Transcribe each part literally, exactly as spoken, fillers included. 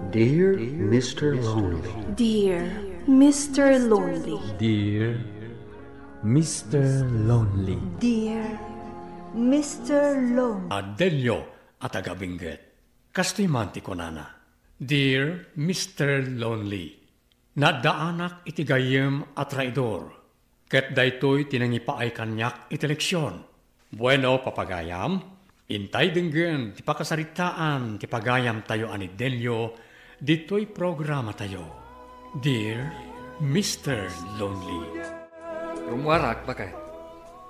Dear Mister Lonely. Dear Mister Lonely. Dear Mister Lonely. Dear Mister Lonely. A Delio a taga-Benguet. Kastoy man ti kunana, "Dear Mister Lonely, naaddaanak iti gayyem a traidor, ket daytoy ti nangipaay kaniak iti leksion. Bueno, papagayam, intay denggen ti pakasaritaan ti pagayamtayo a ni Delio ditoy programatayo, Dear Mister Lonely." Rummuarak, baket.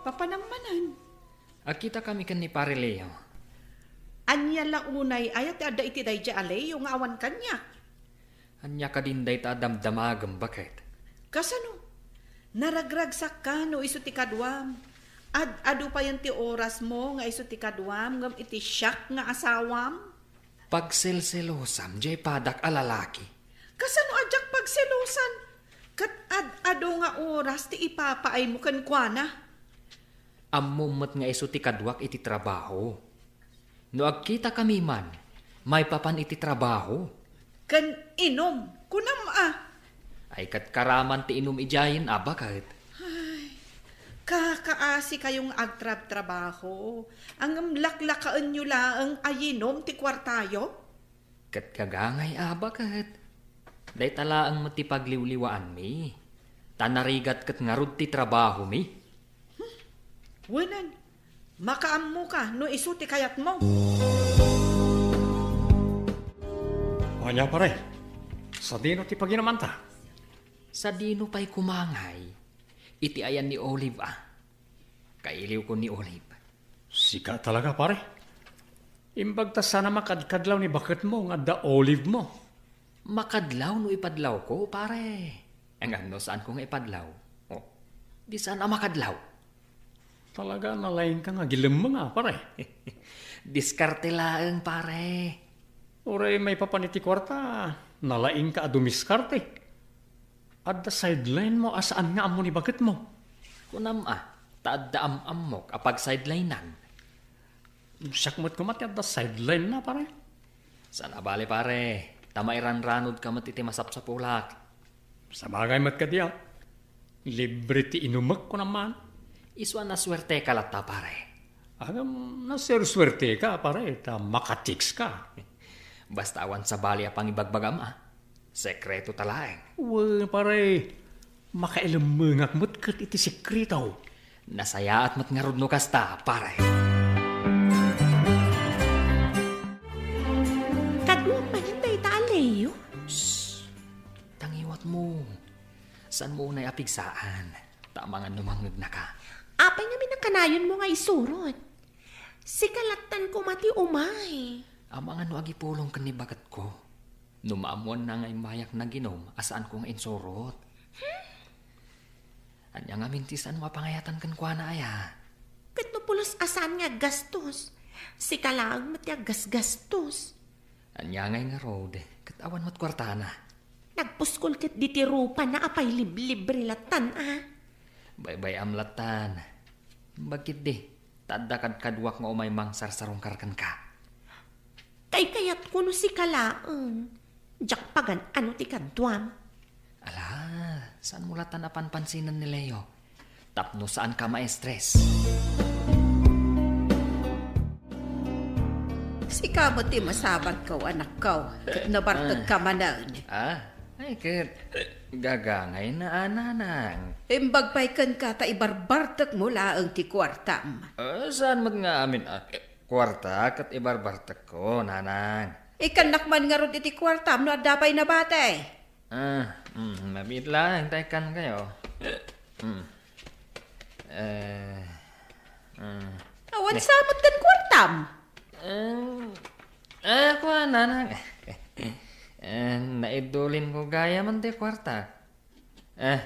Papanam manen. Agkitakami ken ni Pare Leo. Ania la unay aya ti adda iti daydiay a Leo nga awan kaniak? Ania kadin dayta a damdamagem, baket? Kasano? Naragragsak ka no isu ti kaduam. Ad-adu payen ti orasmo nga isu ti kaduam ngem iti siak nga asawam? Pagselselosam diay padak a lalaki. Kasano a diak pagselosan? Ket ad-adu nga oras ti ipapaaymo kenkuana. Ammom met nga isu ti kaduak iti trabaho. No agkitakami man, maipapan iti trabaho. Ken inum, kunam a. Ay, ket karaman ti inum idiayen a, baket. Ay, kakaasikayo nga agtrabtrabaho. Ngem laklakaenyo laeng a yinum ti kuartayo? Ket gagangay a, baket. Dayta laeng met ti pagliwliwaanmi. Ta narigat ket ngarud ti trabahomi. Wen, makaammoka no isu ti kayatmo. Ania, pare? Sadino ti paginumanta? Sadino pay koma ngay iti ayan ni Olive a? Kailiwko ni Olive. Sika talaga, pare. Imbag ta saan a makadkadlaw ni baketmo nga adda Olive mo. Makadlaw no ipadlawko, pare. Ngem no saanko nga ipadlaw, oh, di saan a makadlaw. Talaga, nalaingka nga agilemmeng a, pare. Diskarte laeng, pare. Uray maipapan iti kuarta, nalaingka a dumiskarte. Adda sideline mo a saan nga ammo ni baketmo. Kunam a, ta adda am-ammok a pagsidelinan. Siak met koma ti adda sideline na, pare. Saan a bale, pare, ta mairanranodka met iti masapsapulak. Sabagay met kadi a, libre ti inumek, kunam man. Isu a nasuerteka latta, pare. Agam, nasuersuerteka, pare, ta makatikska. Basta awan sabali a pangibagbagam a. Sekreto ta laeng. Wen, pare, makailemmengak met ket iti sekreto. Nasayaat met ngarud no kasta, pare. Kaduak manen dayta a Leo? Shh! Tangiwatmo. Saanmo unay a pigsaan, ta amangan no mangngegnaka. Apay ngamin a kanayonmo nga isurot? Sika lattan koma ti umay. Amangan no agipulong ken ni baketko. No maammoanna nga immayak naginum a saanko nga insurot. Hmm? Ania ngamin ti saanmo a pangayatan kenkuana aya? Ket no pulos a saan nga aggastos, sika laeng met ti aggasgastos. Ania ngay ngarud, ket awan met kuartana? Nagpuskol ketdi ti rupana a pay liblibre lattan a. Baybay-am lattan. Bagkitdi, ta adda kadkaduak nga umay mangsarsarungkar kenka. Kaykayatko no sika laeng. Diak pagan-ano ti kaduam. Ala, saanmo lattan a panpansinen ni Leo. Tapno saanka ma-stress. Sika met ti masabagko, anakko, ket nabartekka manen. Ah? Ay, ket gagangayna a, nanang. Imbag pay kenka ta ibarbartekmo laeng ti kuartam. Ah, saan met nga amin a kuarta ket ibarbartekko, nanang. Ikkannak man ngarud iti kuartam no adda pay nabati. Ah, mm, mabiit laeng ta ikkankayo. Mm. Eh, mm. Awan sa met ti kuartam. Eh, eh, kua, nanang. Eh, naidulinko gayam ti kuarta. Eh,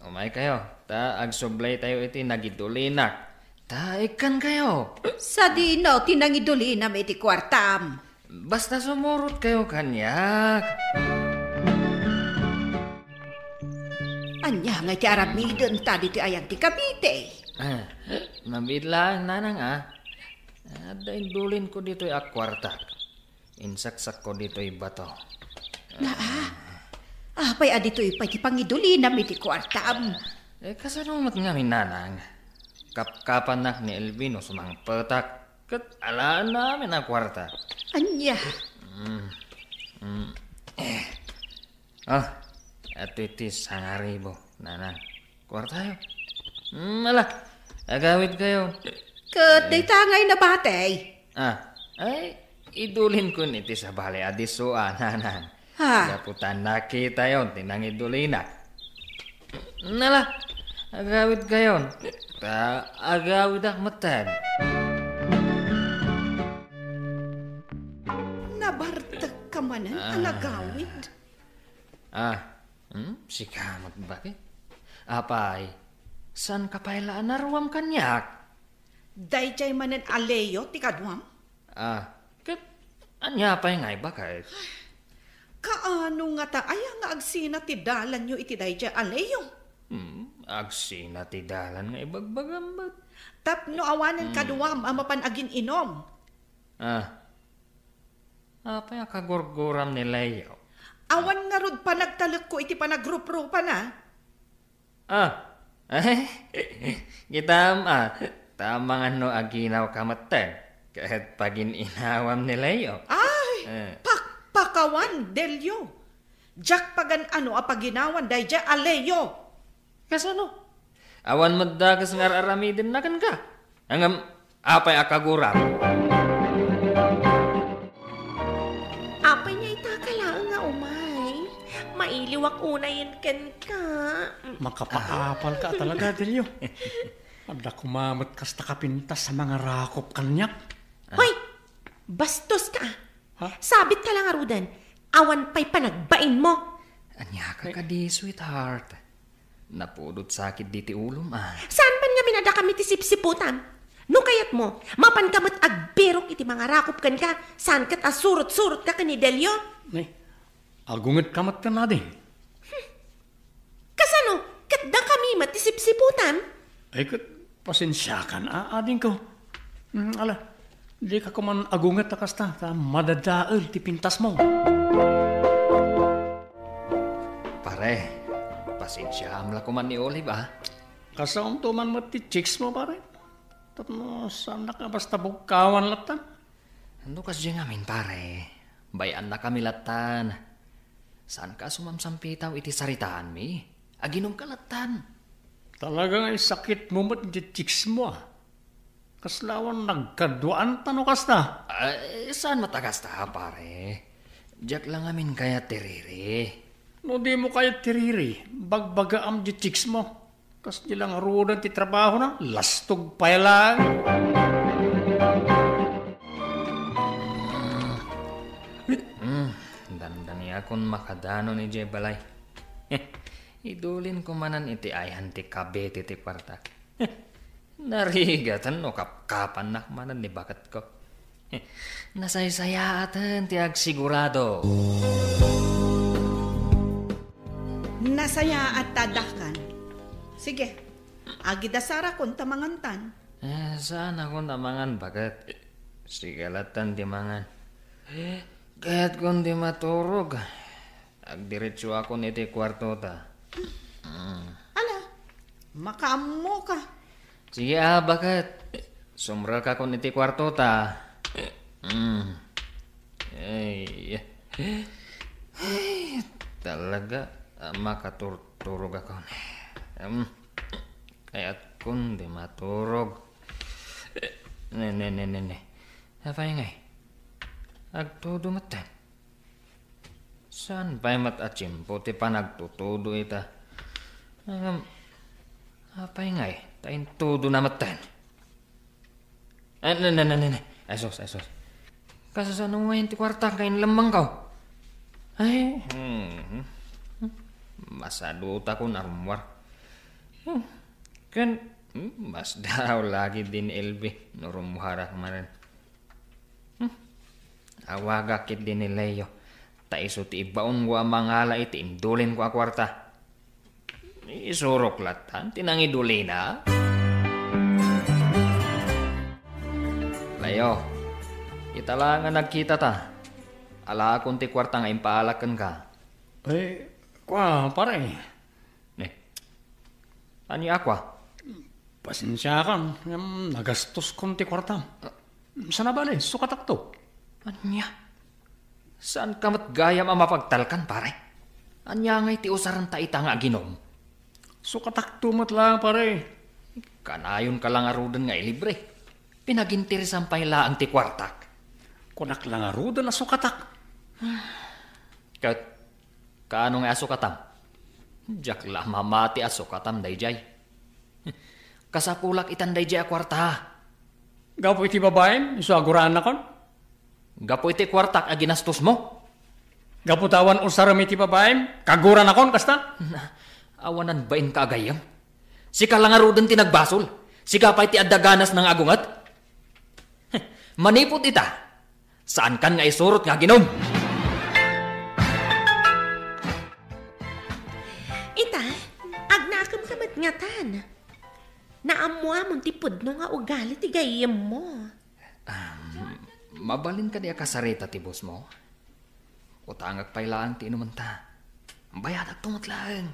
umaykayo, ta agsublaytayo iti nagidulinak. Ta ikkankayo. Sadino ti nangidulinam iti kuartam? Basta sumurotkayo kaniak. Ania ngay ti aramidenta ditoy ayan ti Cavite? Ah, mabiit laeng, nanang a. Adda indulinko ditoy a kuarta. Insaksakko ditoy bato. Naa, apay a ditoy pay ti pangidulinam iti kuartam? Eh, kasano met ngamin, nanang? Kapkapannak ni Elvino sumangpetak, ket alaen amin a kuarta. Ania? Mm. Mm. Eh. Ah, atoy ti sangaribo, nanang. Kuartayo. Mm, ala, agawidkayo. Ket dayta ngay nabati? Ah, ay, idulinko iti sabali a disso, nanang. Ha? Gapu ta nakitayon ti nangidulina. Nala, agawidkayon. Ta agawidak metten. Nabartekka manen a nagawid? Ah, hmm? Sika met, baket? Apay, saanka pay la a naruam kaniak? Daydiay manen a Leo ti kaduam? Ah, ket ania pay ngay, baket? Kaano ngata aya nga agsina ti dalanyo iti daydiay a Leo? Hmm, agsina ti dalan nga ibagbagam met. Tapno awanen kaduam a mapan agin-inom. Ah. Apay a kagurguram ni Leo? Awan ngarud panagtalekko iti panagruprupana. Ah, eh, kitam, ah, ta amangan no aginawka metten, ket pagin-inawam ni Leo. Ay, eh, pakpakawan, Delio. Diak pagan-ano a paginawan daydiay a Leo. Kasano? Awan met dakes nga ar-aramidenna kenka. Ngem, apay a kaguram? Apay nga itaka laeng nga umay? Mailiwak unayen kenka. Makapaapalka a talaga, Delio. Adda koma met kasta kapintas a mangarakop kaniak. Hoy! Bastoska, ah. Ha? Sabitka la ngaruden, awan pay panagbainmo. Ania ka kadi, sweetheart? Napudot sakit diti ulom, ah. Saan man ngamin a dakami ti sipsiputam? No kayatmo, mapanka met agbirok iti mangarakop kenka, saan ket a surot-surotka ken ni Delio? Nay, agungetka met ken ading. Kasano? Ket dakami met ti sipsiputam? Ay, ket pasensiakan, a, adingko. Mm, ala, dika koman agunget a kasta, ta madadael ti pintasmo. Pare, pasensiaam la koman ni Olive, a. Kasaonto man met ti chicks mo, pare. Tapno saannak a basta bugkawan latta. No kasdiay ngamin, pare, bay-annakami lattan. Saanka a sumamsampitaw iti saritaanmi? Aginumka lattan. Talaga nga isakitmo met iti chicks mo, a. Kasla awan nagkaduaanta no kasta? Ay, saan met a kasta, pare. Diak la ngamin kayat ti riri. No dimo kayat ti riri, bagbagaam iti chicks mo. Kasdi la ngaruden ti trabahona, lastog pay laeng. Hmm, dandaniakon makadanon idiay balay. Idulinko manen iti ayan ti kabit iti kuarta. Narigaten no kapkapannak manen ni baketko. Nasaysayaaten ti agsigurado. Nasayaat ta addakan. Sige, agidasarakon ta mangantan. Eh, saanakon a mangan, baket. Sika lattan ti mangan. Kayatkon ti maturog. Agdiretsoakon iti kuartota. Mm. Ala, makaammoka. Sige, a, baket. Sumrekakon iti kuartota. Mm. Ay, ay, talaga, a, makaturturogakon. Em, kayatkon ti maturog. Ne, ne, ne, ne, ne. Apay ngay? Agtudo metten. Saan pay met a tiempo ti panagtutudo ita? Ngem, apay ngay ta intudona metten? Eh, ne, ne, ne, ne, ne. Ay, sus, ay, sus. Kasano ngayen ti kuarta nga inlemmengko? Ay, hmm. Masadutakon a rummuar. Hmm. Ken, hmm, masdaaw la ketdi ni Elvi no rummuarak manen. Hmm. Awagak ketdi ni Leo, ta isu ti ibaonko a mangala iti indulinko a kuarta. Isurok lattan ti nangidulina. Leo, ita la nga nagkitata. alaakon ti kuarta nga impaalak kenka. Eh, kua, pare. Eh, ania kua? Pasensiakan, ngem nagastoskon ti kuartam. Sana bale, sukatakto. Ania? Saanka met gayam a mapagtalkan, pare? Ania ngay ti usarenta ita nga aginom? Sukatakto met laeng, pare. Kanayonka la ngaruden nga ilibre. Pinaginteresan pay laeng ti kuartak. Kunak la ngaruden a sukatak. Ket, kaano nga asukatam? Diak la mamati a sukatam daydiay. Kasapulak itan daydiay a kuarta. Gapu iti babaem, isu a guraannakon? Gapu iti kuartak a ginastosmo? Gapu ta awan usarem iti babaem, kaguranakon kasta? Na, awanan bainka a gayyem. Sika la ngaruden ti nagbasol. Sika pay ti adda ganas nga agunget. Manipud ita, saankan nga isurot nga aginom. Ita, agnakemka met ngatan. Naammoamon ti pudno nga ugali ti gayyemmo. Ah, mabalin kadi a kasarita ti bossmo? Utangek pay laeng ti inumenta. Bayadakto met laeng.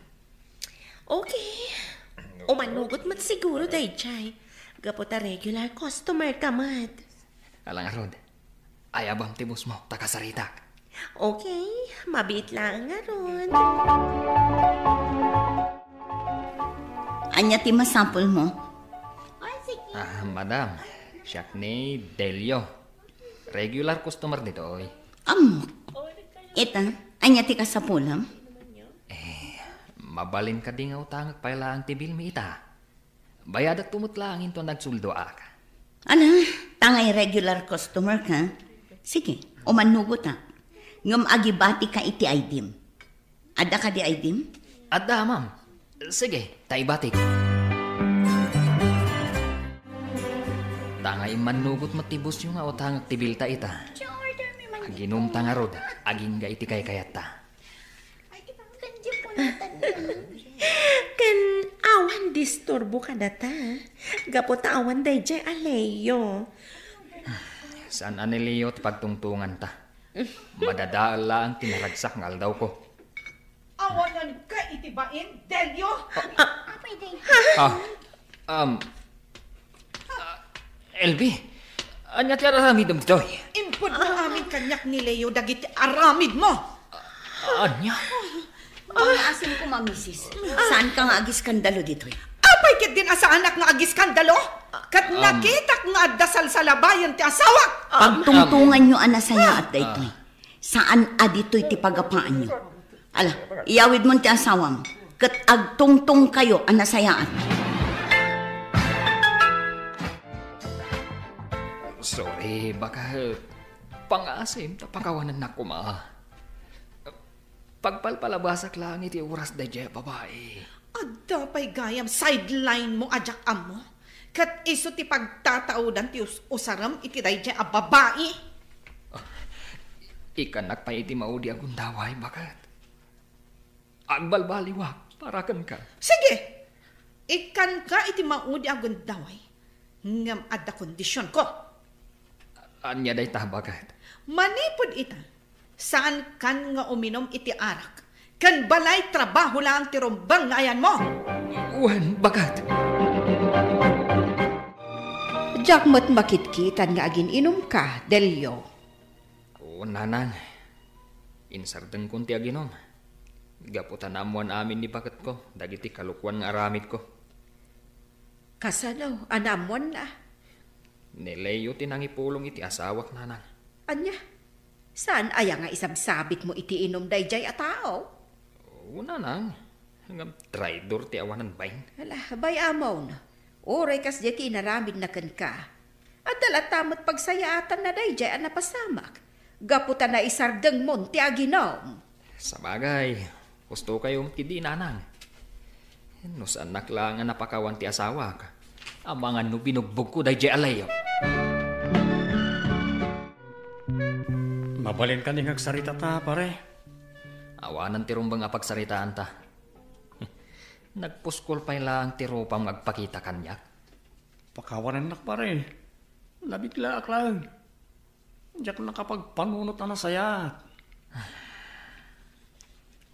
Okay. Umanugot met siguro daydiay. Gapu ta regular customer ka met. Ala ngarud, ayabam ti bossmo, ta kasaritak. Okay, mabiit laeng ngarud. Ania ti masapulmo? Ah, madam, siak ni Delio. Regular customer ditoy. Ammok. Ita, ania ti kasapulam? Eh, mabalin kadi nga utangek pay laeng ti bilmi ita? Bayadakto met laeng inton agsuldoak. Ala, ta ngay regular customer ka? Sige, umanugotak. Ngem agibatika iti I D-m. Adda kadi I D-m? Adda, ma'am. Sige, ta ibatik. Ta ngay immanugot met ti bossyo nga utangek ti bilta ita. Aginumta ngarud, agingga iti kaykayatta. Ken awan disturbo kadata, gapu ta awan daydiay a Leo. Saan a ni Leo ti pagtungtonganta. Madadael laeng ti naragsak nga aldawko. Awanan ka iti bain, Delio! Ah, um, ah, L B, ania ti aramidem ditoy? Impudno amin kaniak ni Leo dagiti aramidmo. Ania? Pangaasim koma, misis. Saanka nga agiskandalo ditoy? Apay ketdin a saanak nga agiskandalo? Ket nakitak nga adda salsalabayen ti asawak. Pagtungtonganyo a nasayaat daytoy. Saan a ditoy ti pagapaanyo. Ala, iyawidmon ti asawam, ket agtungtongkayo a nasayaat. Sorry, baket. Pangaasim ta pakawanennak koma. Pagpalpalabasak laeng iti oras daydiay a babai. Adda pay gayam sideline mo a diak ammo? Ket isu ti pagtataudan ti us-, usarem iti daydiay a babai? Ah, ikkannak pay iti maudi a gundaway, baket. Agbalbaliwak para kenka. Sige! Ikkanka iti maudi a gundaway, ngem adda kondisionko. Ania dayta, baket? Manipud ita, saankan nga uminum iti arak, ken balay trabaho laeng ti rumbeng nga ayanmo. Wen, baket. Diak met makitkitan nga agin-inumka, Delio. O, nanang, insardengkon ti aginum. Gapu ta naammoan amin ni baketko dagiti kalokuan nga aramidko. Kasano a naammoanna? Ni Leo ti nangipulong iti asawak, nanang. Ania? Saan aya nga isabsabitmo iti inum daydiay a tao? O, nanang. Ngem traidor ti awanan bain. Ala, bay-amon. Uray kasdiay ti inaramidna kenka, adda latta met pagsayaatanna daydiay a napasamak, gapu ta naisardengmon ti aginum. Sabagay, husto kayo met ketdi, nanang. No saannak laeng a napakawan ti asawak, amangan no binugbogko daydiay a Leo. Mabalin kadi nga agsaritata, pare? Awanan ti rumbeng a pagsaritaanta. Nagpuskol pay laeng ti rupam nga agpakita kaniak. Pakawanennak, pare. Nabiklaak laeng. Diak nakapagpanunot a nasayaat.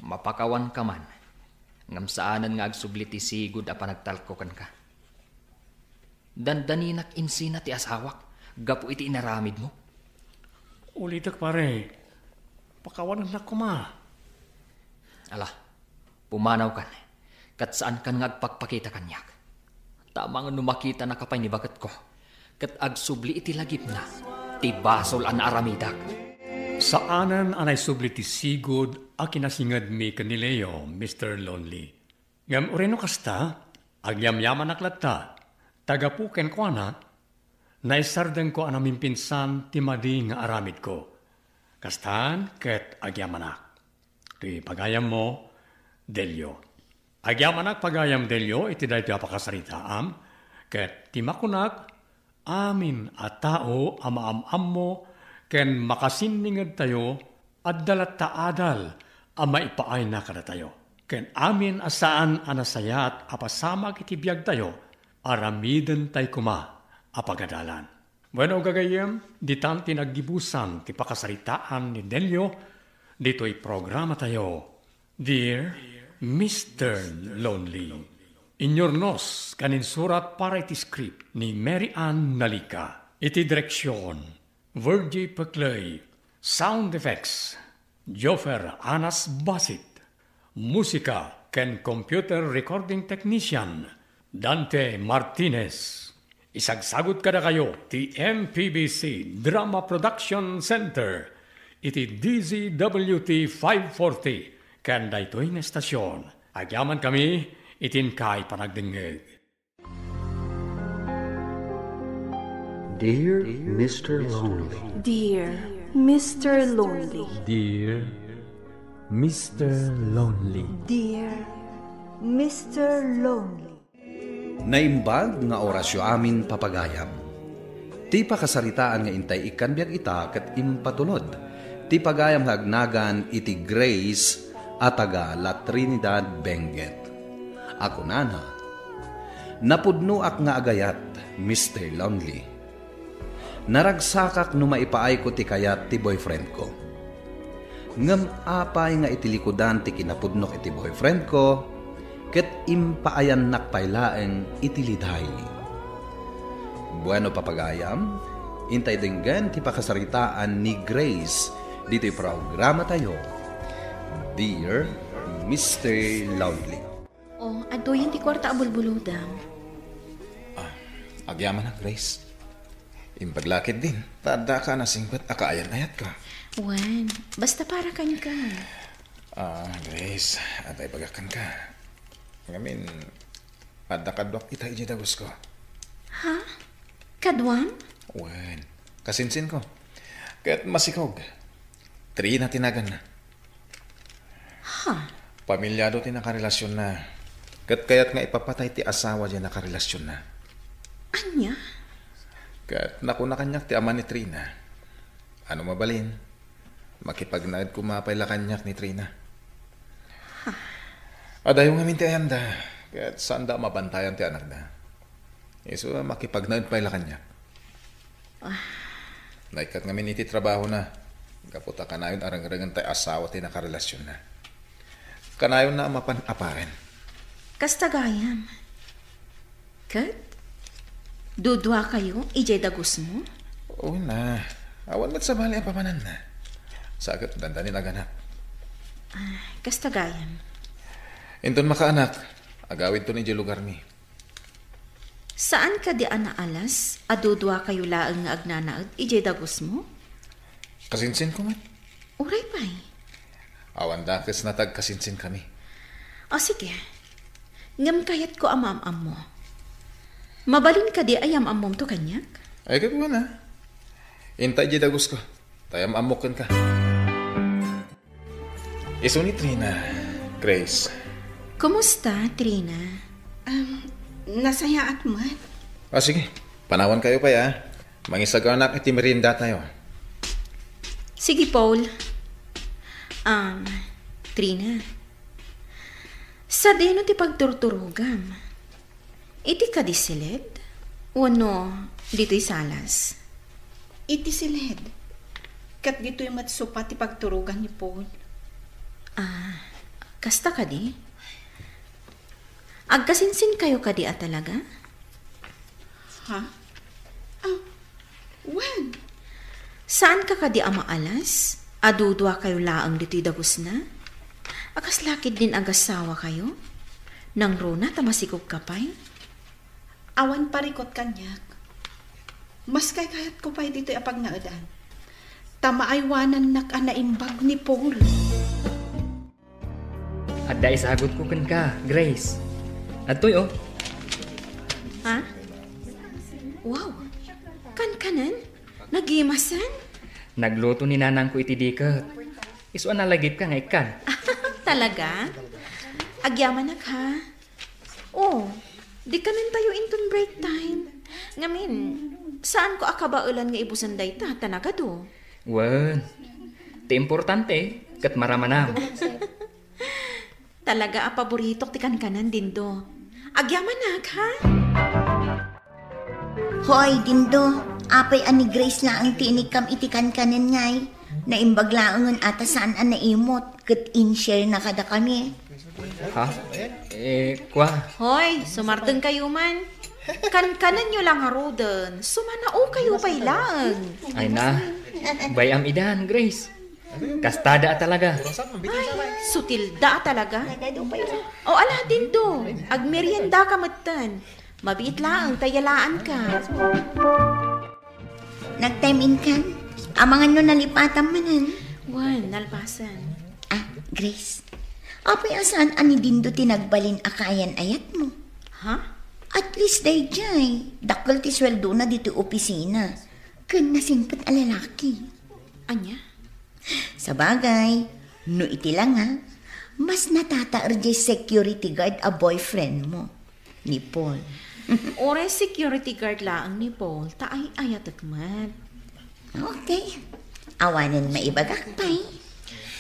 Mapakawanka man, ngem saanen nga agsubli ti sigud a panagtalko kenka. Dandaninak insina ti asawak gapu iti inaramidmo. Ulitek, pare. Pakawanennak koma. Ala, pumanawkan, ket saankan nga agpakpakita kaniak. Ta amangan no makitanaka pay ni baketko, ket agsubli iti lagipna ti basol a naaramidak. Saanen a naisubli ti sigud a kinasingedmi ken ni Leo, Mister Lonely. Ngem uray no kasta, agyamyamanak latta, ta gapu kenkuana, naisardengko a namimpinsan ti madi nga aramidko. Kastan ket agyamanak. Ti pagayammo, Delio. Agyamanak, pagayam Delio, iti daytoy a pakasaritaam, ket ti makunak, amin a tao a maam-ammo ken makasinningedtayo, adda latta adal a maipaayna kadatayo. Ken amin a saan a nasayaat a pasamak iti biagtayo, aramidentay koma a pagadalan. Bueno, gagayyem, ditan ti naggibusan ti pakasaritaan ni Delio ditoy programatayo, Dear Mister Lonely. Inyurnos ken insurat para iti script ni Mary Ann Nalica. Iti direksyon, Virgie Peclay. Sound effects, Joffer Anas Basit. Musika ken computer recording technician, Dante Martinez. Isagsagut kadakayo ti M P B C Drama Production Center iti D Z W T five forty ken daytoy nga estasion. Agyamankami iti inkay panagdengngeg. Dear Mister Lonely. Dear Mister Lonely. Dear Mister Lonely. Dear Mister Lonely. Naimbag nga orasyo amin, papagayam. Ti pakasaritaan nga intay ikkan biag ita ket impatulod ti pagayam nga agnagan iti Grace a taga La Trinidad, Benguet, a kunana, "Napudnoak nga agayat, Mister Lonely. Naragsakak no maipaayko ti kayat ti boyfriendko. Ngem apay nga iti likudan ti kinapudnok iti boyfriendko, ket impaayannak pay laeng iti liday?" Bueno, papagayam, intay denggen ti pakasaritaan ni Grace ditoy programatayo, Dear Mister Lonely. Oh, adtoyen ti kuarta a bulbulodam. Ah, agyamanak, Grace. Imbag la ketdin, ta addaka a nasingpet a kaayan-ayatka. Wen, basta para kenka. Ah, Grace, adda ibagak kenka. Ngamin, adda kaduak ita idiay dagusko. Ha? Kaduam? Wen, kasinsinko. Ket masikog. Trina ti naganna. Ha? Pamilyado ti nakarelasionna. Ket kayat nga ipapatay ti asawa diay nakarelasionna. Ania? Ket nakuna kaniak ti ama ni Trina. Ano mabalin? Makipagnaed koma pay la kaniak ni Trina. Adayo ngamin ti ayanda, ket saanda a mabantayan ti anakda. Isu a makipagnaed pay la kaniak. Ah. Naikkat ngamin iti trabahona, gapu ta kanayon a rengrengen tay asawa ti nakarelasionna. Kanayonna a mapan a paren. Kasta gayam. Ket? Duduakayo idiay dagusmo? Wen a. Awan met sabali a papananna. Sa ket dandanin a ganap. Ah, kasta gayam. Inton makaanak, agawidton idiay lugarmi. Saan kadi a naalas a duduakayo laeng nga agnanaed idiay dagusmo? Kasinsinko met. Uray pay. Awan dakes na ti agkasinsinkami. O, sige. Ngem kayatko a maam-ammo. Mabalin kadi a yam-ammomto kaniak? Ay, ket wen a. Inta idiay dagusko. Ta yam-ammok kenka. Isu ni Trina, Grace. Kumusta, Trina? Um, nasayaat met. Ah, sige. Panawankayo pay, ah. Mangisaganaak iti meriendatayo. Sige, Paul. Um, Trina, sadino ti pagturturogam? Iti kadi siled? Wenno ditoy salas? Iti siled. Ket ditoy met supa ti pagturogan ni Paul. Ah, kasta kadi? Agkasinsinkayo kadi a talaga? Ha? Ah, wen? Saanka kadi a maalas a duduakayo laeng ditoy dagusna? A kasla ketdin agasawakayo? Nangruna ta masikogka pay? Awan parikut kaniak. Mas kaykayatko pay ditoy a pagnaedan. Ta maaywanannak a naimbag ni Paul. Adda isagutko kenka, Grace. Adtoy, oh. Ha? Wow! Kankanen? Nagimasen? Nagluto ni nanangko iti diket. Isu a nalagipka nga ikkan. Talaga? Agyamanak, ha? Oh, di kanentayo inton break time. Ngamin, saanko a kabaelan nga ibusen dayta, ta nagadu. Wen, ti importante, ket maramanam. Talaga a paboritok ti kankanen, Dindo. Agyamanak, ha? Hoy, Dindo, apay a ni Grace laeng ti inikkam iti kankanen ngay? Naimbag laengen a ta saan a naimut, ket in-share na kadakami. Ha? Eh, kwa? Hoy, sumardengkayo man. Kankanenyo la ngaruden, sumanaokayo pay laeng. Ay na, bay-am idan, Grace. Kastada a talaga. Ay, sutilda a talaga. O, ala, Dindo, agmeriendaka metten. Mabiit laeng ta yalaanka. Nag-time in kan? Amangan no nalipatam manen? Wen, nalpasen. Ah, Grace. Apay a saan a ni Dindo ti nagbalin a kaayan-ayatmo? Ha? At least daydiay, dakkel ti sueldona ditoy opisina. Ken nasingpet a lalaki. Ania? Sabagay, no iti langa, mas natataer diay security guard a boyfriend mo, ni Paul. Uray security guard laeng ni Paul, ta ay-ayatek met. Okay. Awanen maibagak pay.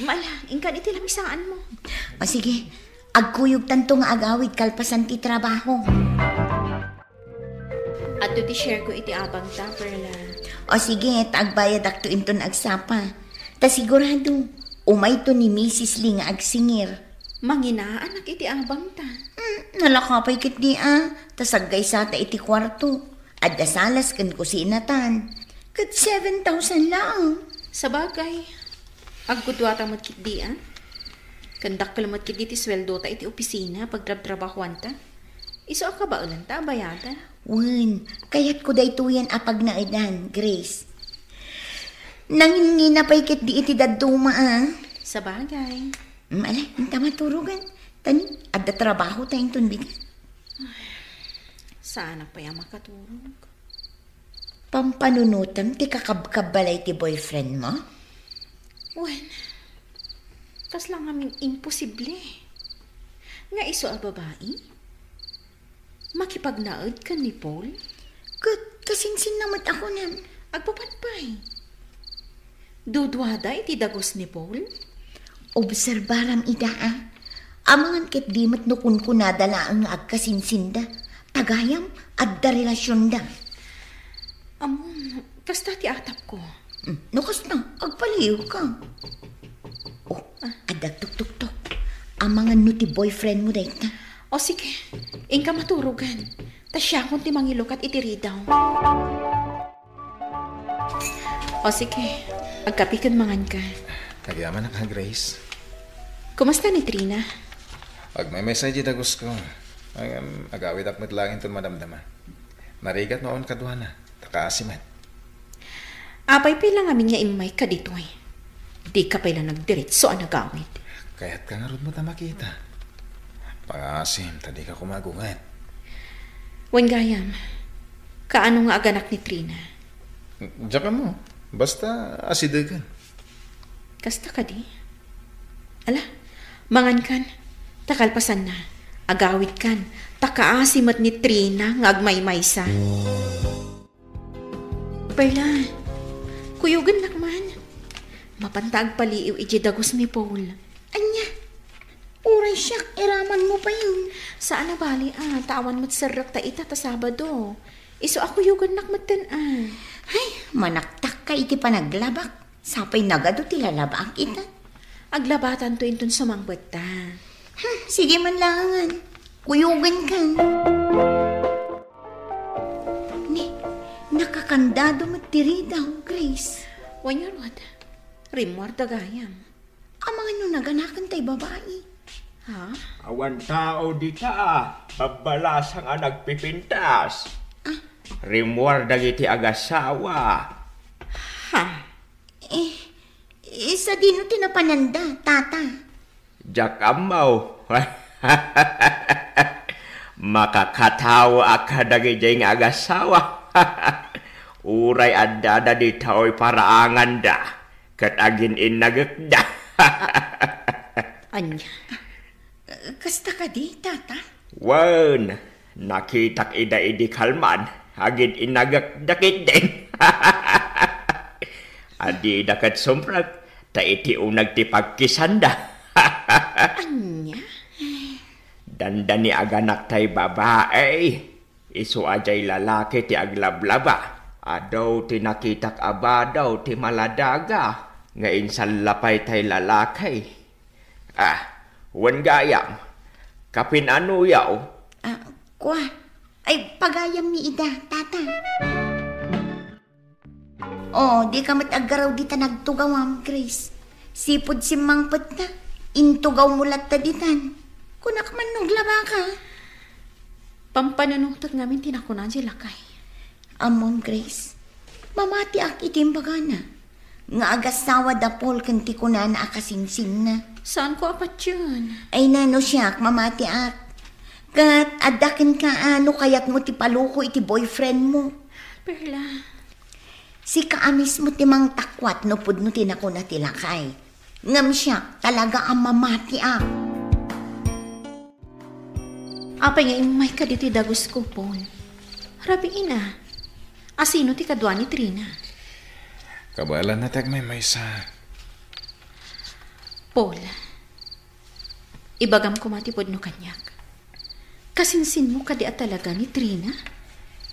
Mala, inkan iti lamisaanmo. O sige, agkuyogtanto nga agawid kalpasan ti trabaho. Adto ti share ko iti abangta, Perla. O sige, ta agbayadakto inton agsapa. Ta sigurado, umayto ni Misis Lee nga agsingir. Manginaanak iti abangta. Hmm, nalaka pay ketdi a, ta saggaysata iti kuarto. Adda salas ken kusinatan. Ket seven thousand laeng. Sabagay, agguduata met ketdi a. Ken dakkel met ketdi ti sueldota iti opisina, pagtrabtrabahuanta. Isu a kabaelanta a bayadan. Wen, kayatko daytoyen a pagnaedan, Grace. Nangingina pay ketdi iti dadduma a. Sabagay. Mm, ala, inta maturogan. Tani, adda trabahota inton bigat. Saanak pay a makaturog. Pampanunotem ti kakabkabbalay ti boyfriend mo? Wen, kasla ngamin imposible. Nga isu a babai? Makipagnaed ken ni Paul? Ket kasinsinna met a kunam. Agpapan pay. Duduada iti dagus ni Paul? Obserbaram ida a. Amangan ketdi met no kunkunada laeng nga agkasinsinda. Ta gayam, adda relasionda. Ammom, kasta ti atapko. Hmm, no kasta, agpaliiwka. Oh, adda tuktuktok. Amangan no ti boyfriend mo dayta. O sige, inka maturogan. Ta siakon ti mangilukat iti ridaw. O sige, agkapi ken manganka. Agyamanak, Grace. Kumusta ni Trina? Agmaymaysa iti dagusko. Ngem, agawidak met laeng inton madamdama. Narigat no awan kaduana, ta kaasi met. Apay pay la ngamin nga immayka ditoy? Dika pay la nagdiretso a nagawid. Kayatka ngarud met a makita. Pangaasim, ta dika koma agunget. Wen gayam, kaano nga aganak ni Trina? Diak ammo. Basta asidegen. Kasta kadi? Ala, mangankan. Ta kalpasanna, agawidkan. Ta kaasi met ni Trina nga agmaymaysa. Perla, kuyogennak man. Mapanta agpaliiw idiay dagus ni Paul. Ania? Uray siak, iraman mo payen. Saan a bali a, ta awan met serrek ta ita ta Sabado. Isu a kuyogennak metten a. Ay, manaktakka iti panaglabak. Sapay nagadu ti lalabak ita. Aglabatanto inton sumangpet ta. Hmm, sige man laangan. Kuyogen kan. Ni, nakakandado met ti ridaw, Grace. Wen ngarud, rimmuarda gayam. Amangan no naganakan tay babai. Ha? Awan tao dita, babbalasang a nagpipintas. Ah. Rimmuar dagiti agasawa. Ha? Eh, eh, sadino ti napananda, tata? Diak ammo. Makakatawa a kadagijay nga agasawa. Uray addada ditoy paraanganda, ket agin-innagekda. Ania? Kasta kadi, tata? Wen, nakitak ida idi kalman, agin-innagekda ketdin. Adida ket sumrek, ta iti uneg ti pagkisanda. Ania? Dandani aganak tay babai. Isu a diay lalaki ti aglablaba. Adu ti nakitak a bado ti maladaga nga insalla pay tay lalaki. Ah, wen gayam, kapin-anoyo? Ah, kua. Ay, pagayammi ida, tata. Oh, dika met aggarud dita nagtugawam, Grace. Sipud simmangpet ta, intugawmo latta ditan. Kunak man no aglabaka. Pampanunotek ngamin ti nakuna diay lakay. Ammom, Grace, mamatiak iti imbagana nga agasawa da Paul ken ti kunana a kasinsinna. Saanko a patien. Ay, nano siak, mamatiak. Ket adda kenka a no kayatmo ti paluko iti boyfriendmo. Perla. Sika a mismo ti mangtakuat no pudno ti nakuna ti lakay. Ngem siak, talaga a mamatiak. Apay nga immayka ditoy dagusko, Paul? Rabiin a. Asino ti kadua ni Trina? Kabaelanna ti agmaymaysa. Paul, ibagam koma ti pudno kaniak. Kasinsinmo kadi a talaga ni Trina?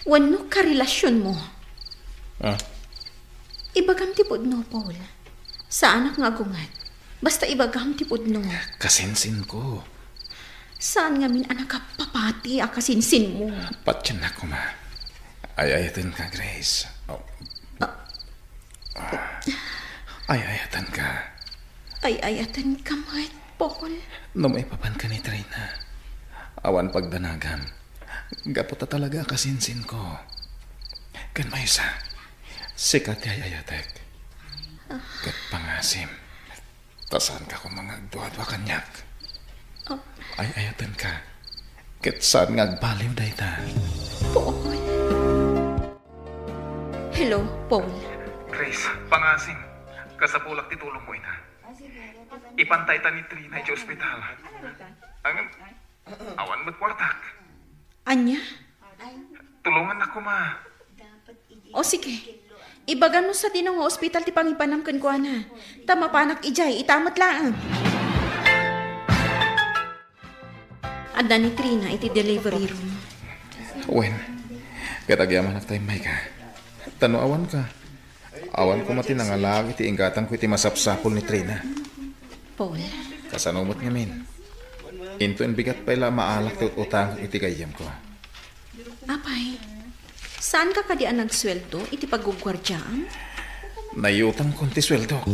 Wenno karelasionmo? Ah. Ibagam ti pudno, Paul. Saanak nga agunget. Basta ibagam ti pudno. Kasinsinko. Saan ngamin a nagapapati a kasinsinmo? Patiennak koma. Ay-ayatenka, Grace. Oh. Ah. Ay-ayatenka. Ay-ayatenka met, Paul. No maipapanka ni Trina, awan pagdanagam. Gapu ta talaga a kasinsinko. Ken maysa, sika ti ay-ayatek. Ket pangasim, ta saanka koma nga agduadua kaniak. Ah. Ay-ayatenka. Ket saan nga agbaliw dayta. Paul. Hello, Paul. Grace, pangasim. Kasapulak ti tulongmo ita. Ipantayta ni Trina iti ospital. Ngem, awan met kuartak. Ania? Tulongannak koma. O, sige. Ibagam no sadino nga ospital ti pangipanam kenkuana. Ta mapanak idiay, ita met laeng. Adda ni Trina iti delivery room. Wen, ket agyamanak ta immayka. Ta no awanka, awan koma ti nangalaag iti inggatangko iti masapsapul ni Trina. Paul. Kasano met ngamin? Inton bigat pay la maalak ti ut-utangko iti gayyemko. Apay, saanka kadi a nagsueldo iti pagguguardiaam? Naiutangkon ti sueldok.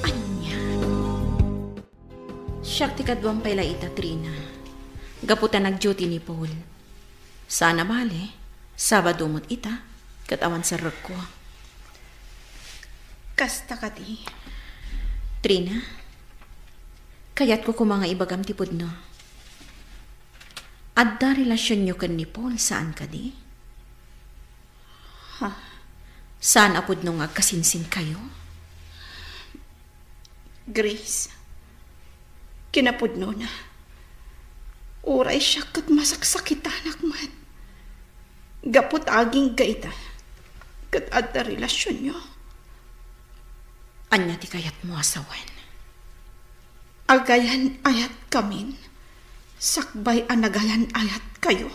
Ania? Siak ti kaduam pay la ita, Trina. Gapu ta nag-duty ni Paul. Saan a bale, Sabado met ita, ket awan serrekko. Kasta kadi. Trina, kayatko koma nga ibagam ti pudno. Adda relasionyo ken ni Paul, saan kadi? Ha? Saan a pudno nga agkasinsinkayo? Grace, kinapudnona, uray siak ket masaksakitanak met. Gapu ta agingga ita, ket adda relasionyo. Ania ti kayatmo a sawen? Agayan-ayatkamin, sakbay a nagayan-ayatkayo.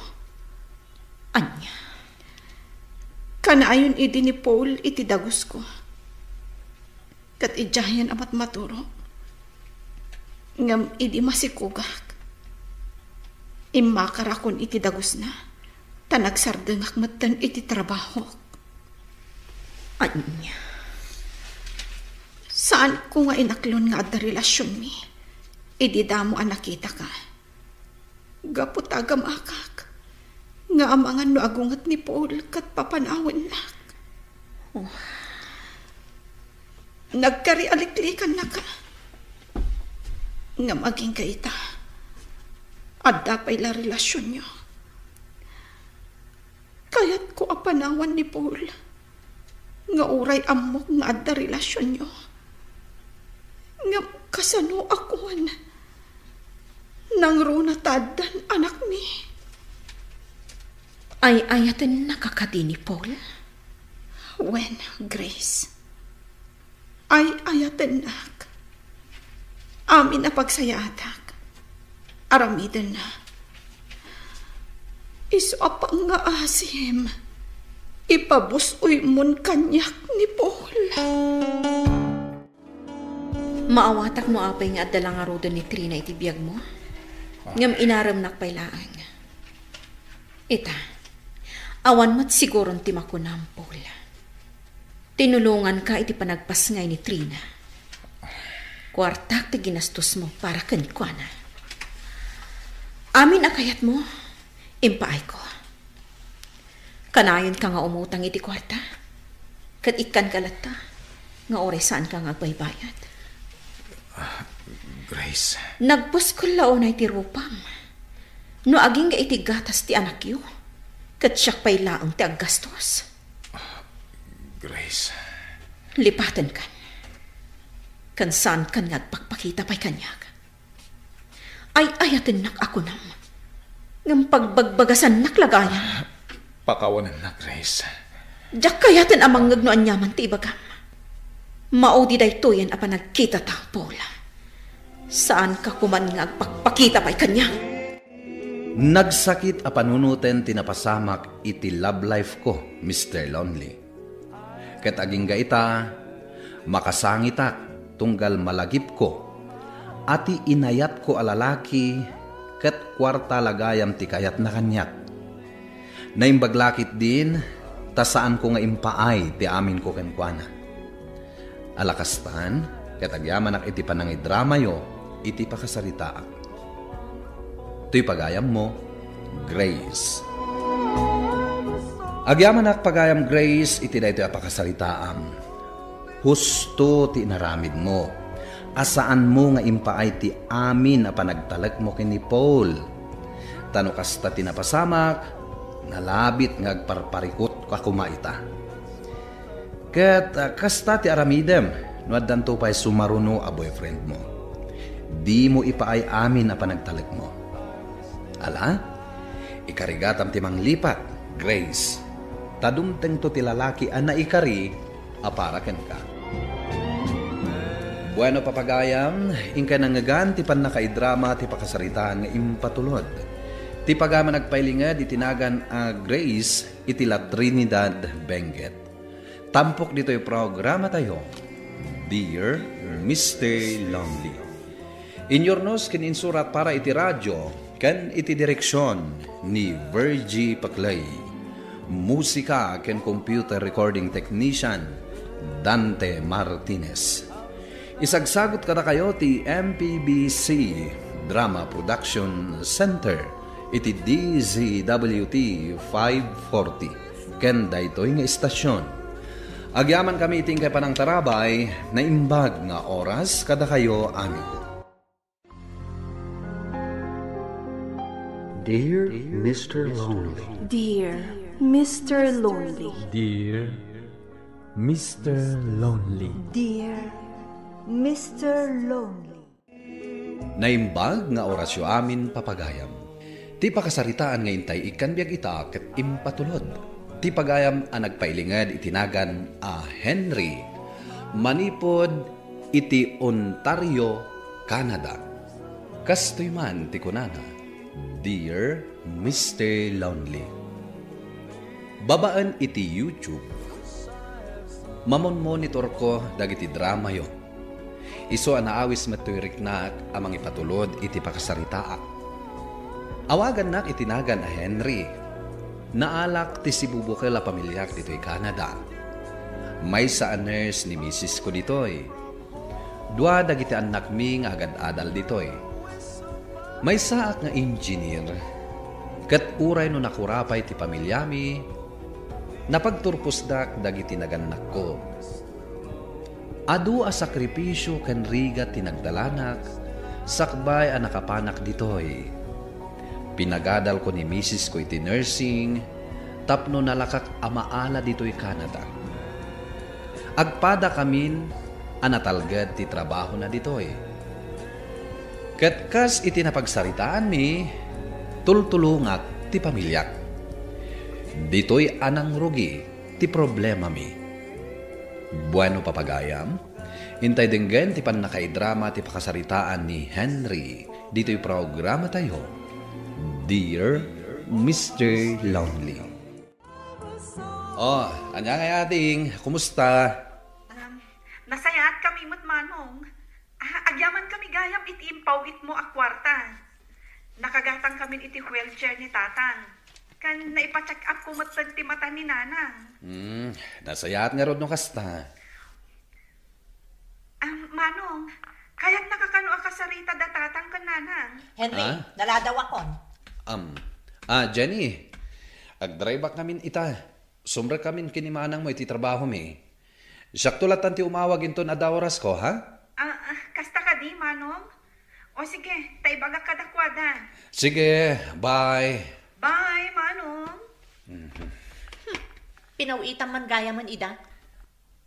Ania? Kanayon idi ni Paul iti dagusko. ket idiayen a matmaturo. Ngem idi masikogak, immakarakon iti dagusna, ta nagsardengak metten iti trabahok. Ania? Saanko nga inaklon nga adda relasionmi idi damo a nakitaka. Gapu ta agamakak nga amangan no agunget ni Paul ket papanawennak. Oh. Nagkarialiklikannaka. Ngem agingga ita, adda pay la relasionyo. Kayatko a panawan ni Paul nga uray ammok nga adda relasionyo. Ngem kasano a kuan? Nangruna ta addan anakmi. Ay-ayatennaka kadi ni Paul? Wen, Grace. Ay-ayatennak. Amin a pagsayaatak, aramidenna. Isu a pangngaasim, ipabus-oymon kaniak ni Paul. Maawatak no apay nga adda la ngaruden ni Trina iti biagmo. Ngem inaremnak pay laeng. Ita, awan met siguron ti makunam, Paul. Tinulonganka iti panagpasngay ni Trina. Kuartak ti ginastosmo para kenkuana. Amin a kayatmo, impaayko. Kanayonka nga umutang iti kuarta, ket ikkanka latta nga uray saanka nga agbaybayad. Grace. Nagpuskol la unay ti rupam. No agingga iti gatas ti anakyo, ket siak pay laeng ti aggastos. Grace. Lipatenkan. Ken saankan nga agpakpakita pay kaniak. Ay-ayatennak a kunam. Ngem pagbagbagasannak la gayam. Pakawanennak, Grace. Diak kayaten a mangngeg no aniaman ti ibagam. Maudi daytoyen a panagkitata, Paul. Saanka koman nga agpakpakita pay kaniak. Nagsakit a panunoten ti napasamak iti love life ko, Mister Lonely. Ket agingga ita, makasangitak tunggal malagipko a ti inayatko a lalaki ket kuarta la gayam ti kayatna kaniak. Naimbag la ketdin ta saanko nga impaay ti aminko kenkuana. Ala kastan, ket agyamanak iti panangidramayo iti pakasaritaak. Toy pagayammo, Grace. Agyamanak pagayam Grace iti daytoy a pakasaritaam. Husto ti inaramidmo, a saanmo nga impaay ti amin a panagtalekmo ken ni Paul. Ta no kasta ti napasamak, nalabit nga agparparikut a koma ita. Ket, ah, kasta ti aramidem no addanto pay sumaruno a boyfriendmo. Dimo ipaay amin a panagtalekmo. Ala, ikarigatam ti manglipat, Grace. Ta dumtengto ti lalaki a naikari a para kenka. Bueno, papagayam, inkay nangngegan ti pannakaidrama ti pakasaritaan nga impatulod. Ti pagayam a nagpailinged iti nagan a Grace iti La Trinidad, Benguet. Tampok ditoy programatayo, Dear Mister Lonely. Inyurnos ken insurat para iti radio ken iti direksion ni Virgie Paclay. Musika ken computer recording technician, Dante Martinez. Isagsagot kadakayo ti M P B C Drama Production Center iti D Z W T five forty ken daytoy nga istasyon. Agyamankami iti inkay panangtarabay, naimbag nga oras kadakayo amin. Dear Mister Lonely. Dear Mister Lonely. Dear Mister Lonely. Dear Mister Lonely. Naimbag nga orasyo amin, papagayam. Ti pakasaritaan nga intay ikkan biag ita ket impatulod. Ti pagayam a nagpailinged iti nagan a Henry, manipud iti Ontario, Canada. Kastoy man ti kunana, Dear Mister Lonely. Babaen iti YouTube, Mamon-monitorko dagiti dramayo. Isu a naawis met toy riknak a mangipatulod iti pakasaritaak. Awagannak iti nagan a Henry. Naalak ti sibubukel a pamiliak ditoy Canada. Maysa a nurse ni misisko ditoy. Dua dagiti annakmi nga agad-adal ditoy. Maysaak nga engineer, ket uray no nakurapay ti pamiliami, napagturposdak dagiti nagannakko. Adu a sakripisio ken rigat ti nagdalanak sakbay a nakapanak ditoy. Pinagadalko ni misisko iti nursing tapno nalakak a maala ditoy Canada. Agpadakamin a natalged ti trabahona ditoy. Ket kas iti napagsaritaanmi, tultulongak ti pamiliak. Ditoy a nangrugi ti problemami. Bueno, papagayam, intay denggen ti pannakaidrama ti pakasaritaan ni Henry ditoy programatayo, Dear Mister Lonely. Oh, ania ngay, ading? Kumusta? Um, nasayaat kami met, Manong. Ah, agyaman kami gayam iti impaw-itmo a kuarta. Nakagatang kami iti wheelchair ni Tatang. Kan naipa-check up ko met ti mata ni Nanang. Hmm, nasayaat ngarud no kasta. Ah, Manong, kayatnaka kano a kasarita da Tatang ken Nanang? Henry, Ah? Naladaw akon. Um, ah, Jenny, agdrive-ak ngamin ita. Sumrek ngamin ken ni Manangmo iti trabahomi. Siakto lattan ti umawag inton adda orasko, ha? Ah, ah, kasta kadi, Manong? O sige, ta ibagak kadakuada. Sige, bye. Bye, Manong. Mhm. Pinaw-itam man gayam ida.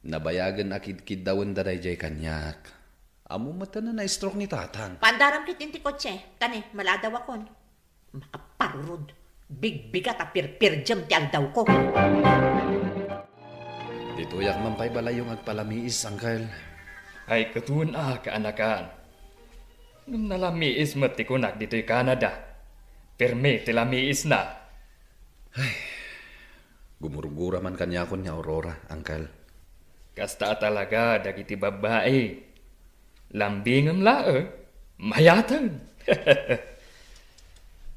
Nabayagen a kidkiddawenda daydiay kaniak. Ammom met a na-stroke ni Tatang. Paandaram ketdin ti kotse. Kani, maladaw akon. Makaparurod. Bigbigat a pirpirdiem ti aldawko. Ditoyak man pay balayyo nga agpalamiis, Angkel. Ay, katoen a kaanakan. Ngem nalamiis met ti kunak ditoy Canada. Permi ti lamiisna. Ay, gumurgura man kaniakon ni Aurora, Angkel. Kasta a talaga dagiti babbai. Lambingem laeng, mayaten.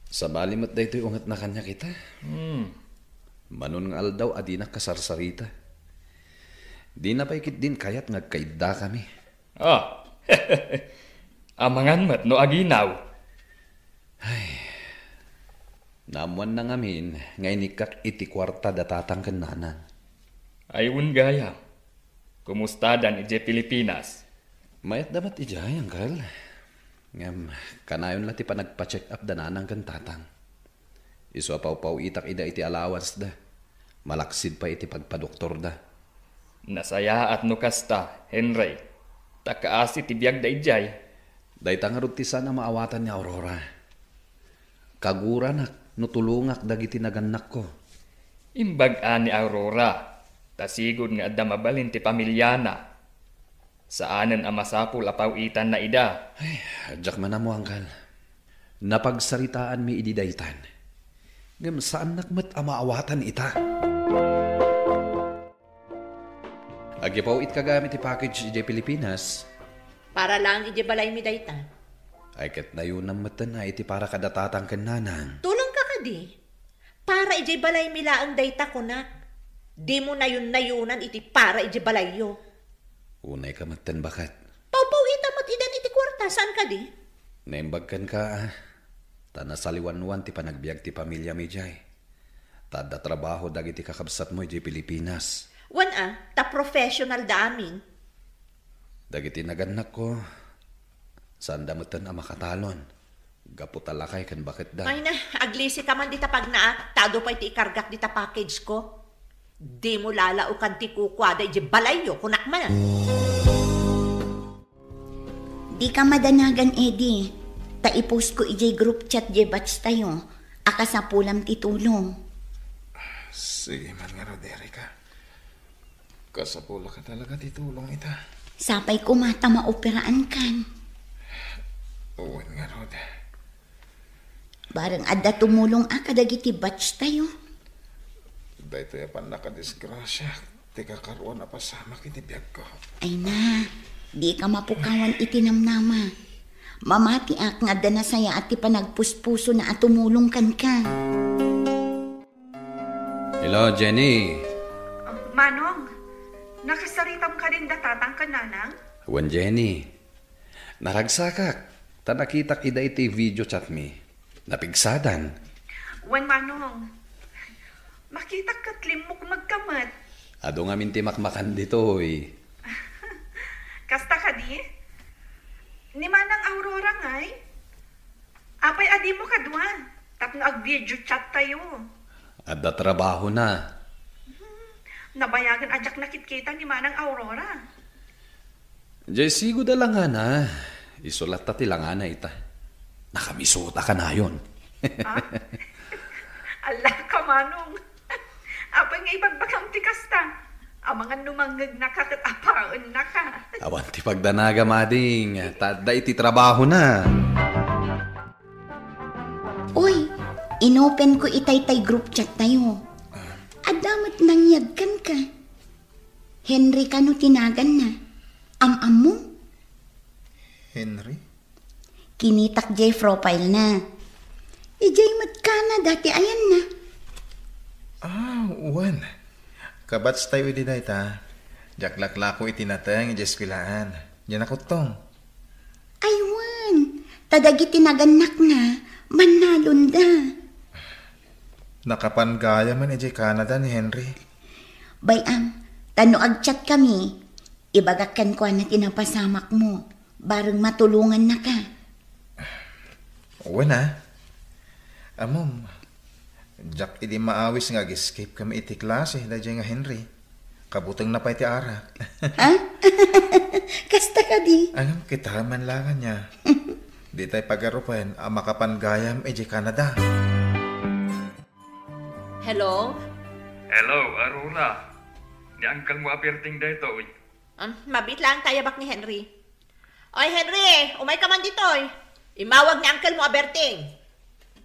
Sabali met daytoy ungetna kaniak ita. Hmm. Manon nga aldaw a dinak kasarsarita. Dina pay ketdin kayat nga agkaiddakami. Ah. Amangan met no aginaw. Ay. Naammoanna ngamin nga inikkak iti kuarta da Tatang ken Nanang. Ay, wen gayam. Kumustadan idiay Pilipinas? Mayatda met idiay, Angkel. Ngem, kanayon la ti panagpa-check up da Nanang ken Tatang. Isu a pawpaw-itak ida iti allowance da. Malaksid pay iti pagpadoktorda. Nasayaat no kasta, Henry. Ta kaasi ti biagda idiay. Dayta ngarud ti saan a maawatan ni Aurora. Kaguranak no tulongak dagiti nagannakko. Imbag-a ni Aurora, ta sigud nga adda mabalin ti pamiliana. Saanen a masapul a paw-itanna ida. Ay, diak man ammo, Angkel. Napagsaritaanmi idi daytan. Ngem saannak met a maawatan ita. Agipaw-itka gayam iti package idiay Pilipinas. Para laeng idiay balaymi dayta. Ay, ket nayonam metten a iti para kada Tatang ken Nanang. Tulongka kadi? Para idiay balaymi laeng dayta, kunak. Dimo nayon-nayonan iti para idiay balayyo. Unayka metten, baket. Pawpaw-itam met idan iti kuarta, saan kadi? Naimbag kenka, a. Ta nasaliwanwan ti panagbiag ti pamiliami idiay. Ta adda trabaho dagiti kakabsatmo idiay Pilipinas. Wen a, ta professional da amin. Dagiti nagannakko, saanda metten a makatalon. Gapu ta lakay ken baketda. Ay na, aglisika man dita pagnaak, ta adu pay ti ikargak dita package ko. Dimo lalaokan ti kukuada idiay balayyo, kunak man. Dika madanagan, Eddie. Ta i-post ko idiay group chat diay batch tayo a kasapulam ti tulong. Sige man ngarud, Erica. Kasapulak talaga ti tulong ita. Sapay koma ta maoperaankan. Wen ngarud. Bareng adda tumulong a kadagiti batch tayo. Daytoy a pannakadisgrasia. ti kakaruan a pasamak iti biagko. Ay na, dika mapukawan iti namnama. Mamatiak nga adda nasayaat ti panagpuspusona a tumulong kenka. Hello, Jenny. Ah, Manong, nakasaritam kadin da tatang ken nanang? Wen, Jenny. Naragsakak, ta nakitak ida iti video chat mi. Napigsadan. Wen, Manong. Makitak ket limmukmegka met. Adu ngamin ti makmakan ditoy. Kasta kadi? Ni Manang Aurora ngay? Apay a dimo kadua? Tapno ag-video chat tayo. Adda trabahona. Hmm, nabayagen a diak nakitkita ni Manang Aurora. Jay, sigo da langana. Isu latta ti langana ita. Nakamisuot a kanayon. Ah? Ala ka, Manong. Apay nga ibagbagam ti kasta? Amangan no mangngegnaka ket apaennaka. Awan ti pagdanagam, ading. Ta adda iti trabahona. Uy, inopen ko itay tay group chat tayo. Adda met nangyag kenka. Henry kano ti naganna? Am-ammo? Henry? Kinitak jay profile na. Ijay met Canada ti ayanna. Ah, wen. Kabatch tayo idi dayta. Diak laklako iti nateng ijay eskuelaan. Diay nakuttong. Ay wen, ta dagiti nagannakna, mannalonda. Nakapan gayamen idiay Canada ni Henry. Bay-am, ta no agchat kami, ibagak kenkuana ti napasamakmo, bareng matulongannaka. Wen a. Ammom, diak idi maawis nga ag-escape kami iti klase daydiay nga Henry. Kabutengna pay ti arak. Ha? Kasta kadi? Ngem kitaem man la ania. Ditay pagarupen a makapan gayam idiay Canada. Hello? Hello, Aurora. Ni uncle mo a Berting daytoy. Um, mabiit lang ta ayabak ni Henry. Oy, Henry, umay ka man ditoy. Immawag ni uncle mo a Berting.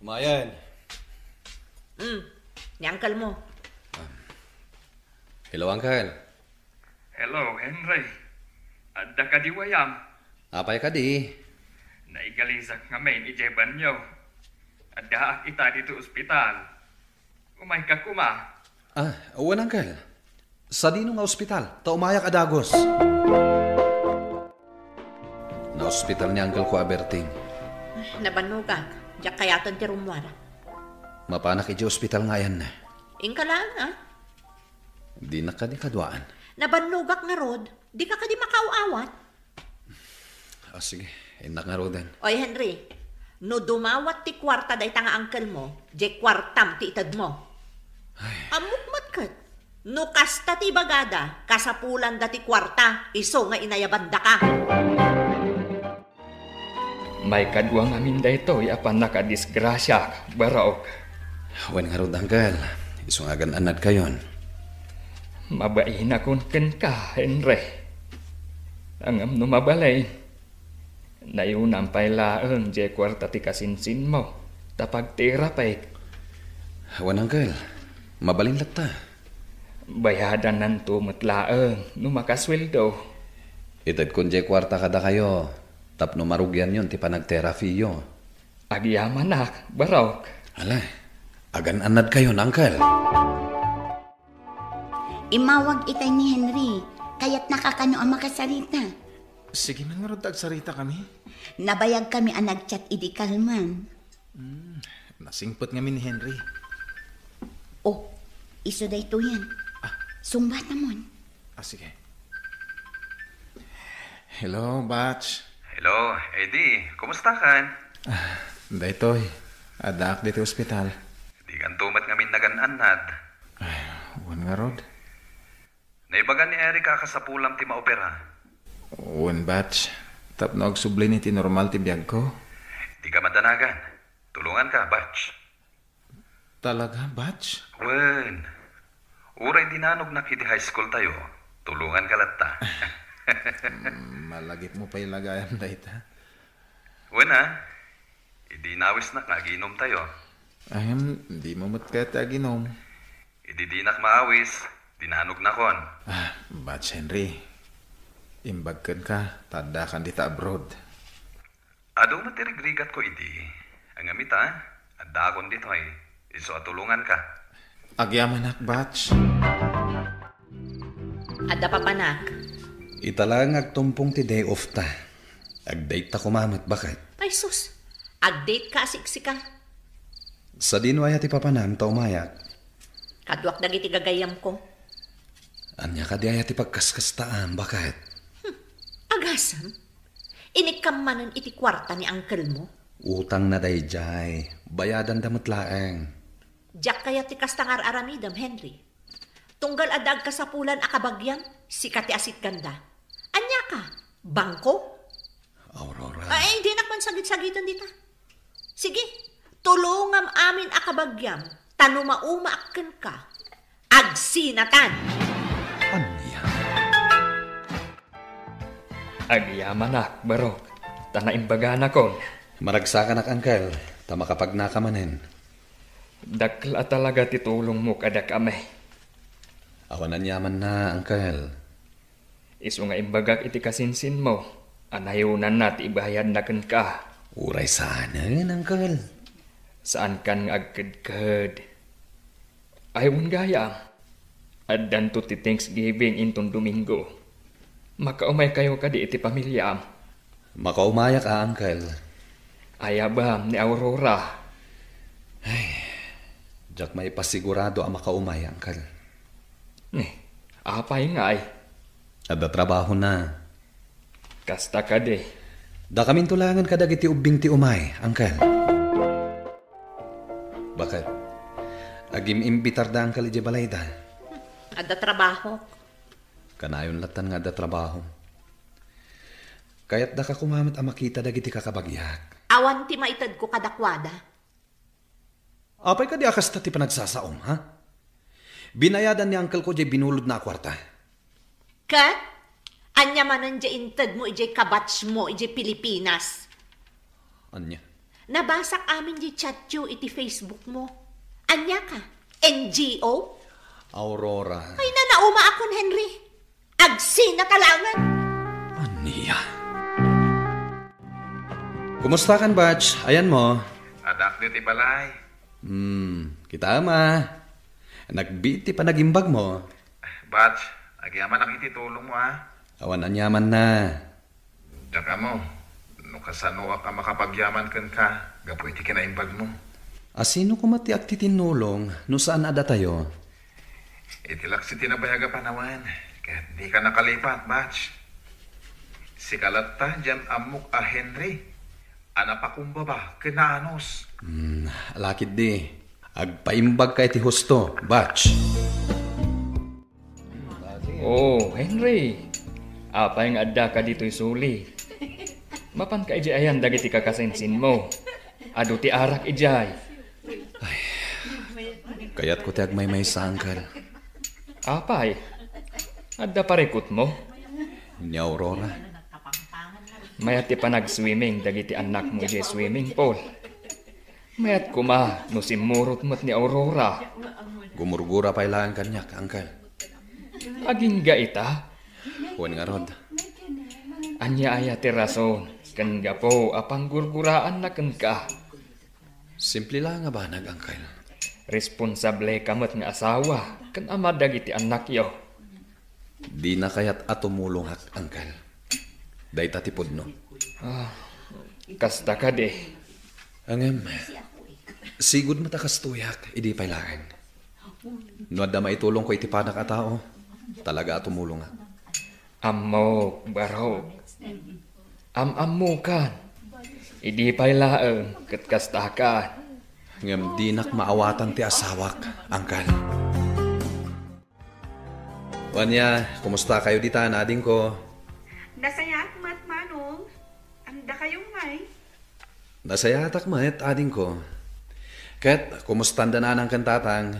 Umayen. Hmm, ni uncle mo. Hello, uncle. Hello, Henry. Adda kadi wayam? Apay kadi? Naigalisak ngamin idiay banio. Addaak ita ditoy ospital. Umayka koma. Ah, wen, uncle. Sadino nga ospital? Ta umayak a dagus. Naospital ni uncle ko a Berting. Nabannogak. Diak kayaten ti rummuar. Mapanak idiay ospital nga ayanna. Inka laeng, a? Dinak kadi kaduaan. Nabannogak ngarud. Dika kadi makaaw-awat? Ah, sige. Innak ngaruden. Oy, Henry, no dumawat ti kuarta dayta nga uncle mo, diay kuartam ti itedmo. Ay. Ammok met ket, no kasta ti ibagada, kasapulanda ti kuarta, isu nga inayabandaka. Maikadua ngamin daytoy a pannakadisgrasiak, Barok. Wen ngarud, uncle. Isu nga agan-annadkayon. Mabainakon kenka, Henry. Ngem no mabalin, nayunam pay laeng diay kuarta ti kasinsinmo ta pagterapik. Wen, uncle. Mabalin latta. Bayadananto met laeng no makasueldo. Itedkon diay kuarta kadakayo tapno marugianyon ti panagterapiyo. Agyamanak, Barok. Ala, agan-annadkayon, uncle. Immawag itay ni Henry. Kayatnaka kano a makasarita? Sige man ngarud ta agsaritakami. Nabayagkami a nagchat idi kalman. Hmm, nasingpet ngamin ni Henry. Oh, isu daytoyen. Ah. Sungbatamon. Ah, sige. Hello, Batch. Hello, Eddie. Kumustakan? Ah, daytoy. Addaak ditoy ospital. Dikanto met ngamin nagan-annad. Ay, wen ngarud. Naibaga ni Erica a kasapulam ti maopera. Wen, Batch. Tapno agsublin iti normal ti biagko. Dika madanagan. Tulonganka, Batch. Talaga, Batch? Wen. Uray dinanognak idi high school tayo, tulonganka latta. Mm, malagipmo pay la gayam dayta. Wen a, idi nawisnak nga aginom tayo. Ahem, dimo met kayat ti aginom. Idi dinak maawis, Dinanogna kon. Ah, Batch Henry. Imbag kenka, ta addakan dita abroad. Adu met ti rigrigatko idi. Ngem ita, addakon ditoy. Isu a tulonganka. Agyamanak, Batch. Adda papanak. Ita la nga agtumpong ti day off ta. Agdate ta koma met, baket. Ay sus, agdate ka a siksika. Sadino aya ti papanam ta umayak? Kaduak dagiti gagayyemko. Ania kadi aya ti pagkaskastaan, baket? Hmm, agasem? Inikkam manen iti kuarta ni uncle mo? Utangna daydiay, bayadanda met laeng. Diak kayat ti kasta nga ar-aramidem, Henry. Tunggal adda agkasapulan a kabagiam, sika ti asitganda. Ania ka? Bangko? Aurora. Ay, dinak man sagit-sagiten dita. Sige, tulongam amin a kabagiam, ta no maumaak kenka, agsinatan. Ania? Agyamanak, barok, ta naimbaganakon. Maragsakanak, uncle, ta makapagnaka manen. Dakkel a talaga ti tulongmo kadakami. Awan aniamanna, uncle. Isu nga imbagak iti kasinsinmo, a nayonanna ti ibayadna kenka. Uray saanen, uncle. Saankan nga agkedked. Ay, wen gayam, addanto ti Thanksgiving inton Domingo. Makaumaykayo kadi iti pamiliam? Makaumayak a, uncle. Ayabam ni Aurora. Ay, diak maipasigurado a makaumay, uncle. Eh, apay ngay? Adda trabahona. Kasta kadi. Dakaminto laengen kadagiti ubbing ti umay, uncle. Baket, agim-imbitarda, uncle, idiay balayda. Adda trabaho. Kanayon lattan nga adda trabaho. Kayatdaka koma met a makita dagiti kakabagiak. Awan ti maitedko kadakuada. Apay kadi a kasta ti panagsasaom, ha? Binayadan ni uncle ko diay binulodna a kuarta. Ket? Ania manen diay intedmo idiay kabatchmo idiay Pilipinas? Ania? Nabasak amin diay chatyo iti Facebookmo. Ania ka? N G O? Aurora. Ay, nanauma akon, Henry. Agsinata laengen. Ania? Kumustakan, Batch? Ayanmo? Addaak ditoy balay. Hmm, kitaem a. Nagbiit ti panagimbagmo. Batch, agyamanak iti tulongmo, a. Awan aniamanna. Diak ammo no kasanoak a makapagyaman kenka gapu iti kinaimbagmo. A sino koma ti agtitinnulong no saan a datayo? Iti laksi ti nabayag a panawen, ket dika nakalipat, Batch. Sika latta diay ammok a Henry a napakumbaba ken naanus. Hmm, ala ketdi. Agpaimbagka iti husto, Batch. Oh, Henry. Apay nga addaka ditoy suli? Mapanka idiay ayan dagiti kakasinsinmo? Adu ti arak idiay. Ay, kayatko ti agmaymaysa, uncle. Apay? Adda parikutmo? Ni Aurora. Mayat ti panagswimming dagiti annakmo idiay swimming pool. Mayat koma no simmurot met ni Aurora. Gumurgura pay laeng kaniak, uncle. Agingga ita? Wen ngarud. Ania aya ti rason ken gapu a panggurguraanna kenka? Simple la nga banag, uncle. Responsable ka met nga asawa ken ama dagiti annakyo. Dina kayat a tumulongak, uncle. Dayta ti pudno. Ah, kasta kadi. Ngem, sigud met a kastoyak, idi pay laeng. No adda maitulongko iti panak a tao, talaga a tumulongak. Ammok, barok. Am-ammokan. Idi pay laeng, ket kastakan. Ngem dinak maawatan ti asawak, uncle. Wen aya, kumusta kayo ditan, adingko? Nasayaat met, Manong. Ania dakayo ngay? Nasayaatak met, adingko. Ket, kumustanda nanang ken tatang?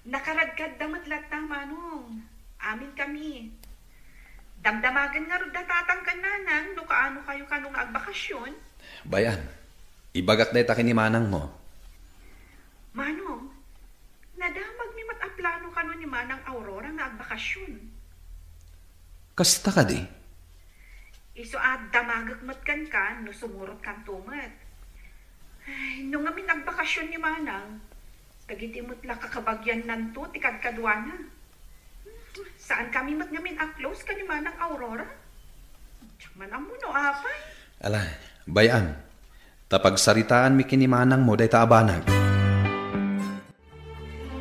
Nakaradkadda met latta, Manong. Amin kami. Damdamagen ngarud da tatang ken nanang no kaano kayo kano nga agbakasyon. Bay-am, ibagak dayta ken ni manangmo. Manong, nadamagmi met a plano Kano ni Manang Aurora nga agbakasyon? Kasta kadi? Isu a damagek met kenka no sumurotkanto met. Ay, no ngamin agbakasyon ni Manang, dagiti met la kakabagiannanto ti kadkaduana. Saan kami met ngamin a close ken ni Manang Aurora? Diak man ammo no apay. Ala, bay-am. Ta pagsaritaanmi ken ni Manangmo dayta a banag.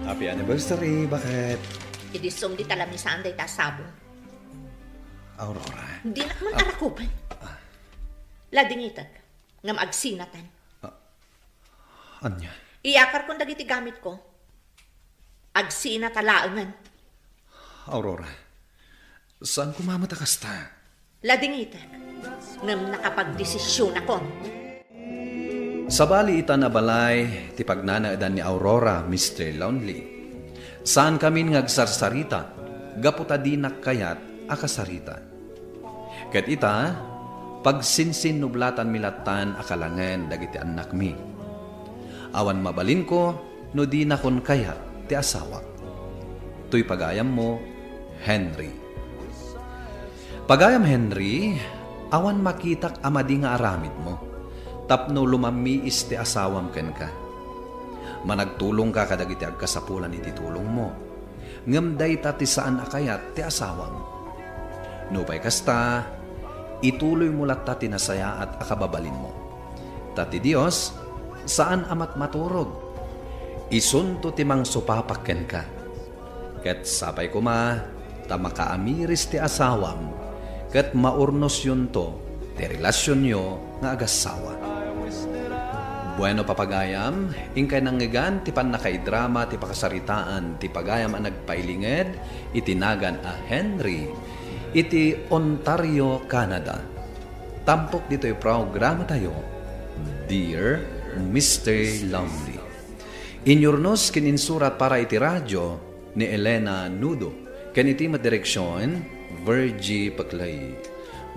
Happy anniversary, baket. Idi sum di talamisaan dayta a sabong. Aurora. Dinak man Ah. arakupan. Ah. Ladingitek, ngem agsinatan. Ah. Ania? Iyakarkon dagiti gamitko. Agsinata laengen. Aurora, saan koma met a kasta? Ladingitek, ngem nakapagdesisionakon. Sabali ita a balay ti pagnanaedan ni Aurora, Mister Lonely. Saankamin nga agsarsarita, gapu ta dinak kayat a kasarita. Ket ita, pagsinsinnublatan mi lattan a kalangen dagiti annakmi. Awan mabalinko no dinakon kayat ti asawak. Toy pagayammo, Henry. Pagayam Henry, awan makitak a madi nga aramidmo tapno lumammiis ti asawam kenka. Managtulongka kadagiti agkasapulan iti tulongmo, ngem dayta ti saan a kayat ti asawam. Nupay kasta, ituloymo latta ti nasayaat a kababalinmo. Ta ti Dios, saan a matmaturog. Isunto ti mangsupapak kenka. Ket sapay koma ta makaamiris ti asawam, ket maurnosyonto ti relasionyo nga agassawa. Bueno, papagayam, inkay nangngegan ti pannakaidrama ti pakasaritaan ti pagayam a nagpailinged iti nagan a Henry iti Ontario, Canada. Tampok ditoy programatayo, Dear Mister Lonely. Inyurnos ken insurat para iti radio ni Elena Nudo, ken iti met direksion, Virgie Peclay.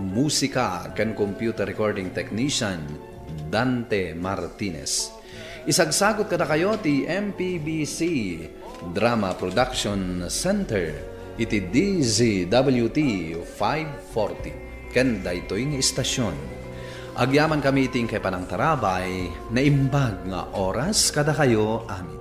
Musika ken computer recording technician, Dante Martinez. Isagsagut kadakayo ti M P B C Drama Production Center iti D Z W T five forty ken daytoy nga istasyon. Agyamankami iti inkay panangtarabay, naimbag nga oras kadakayo amin.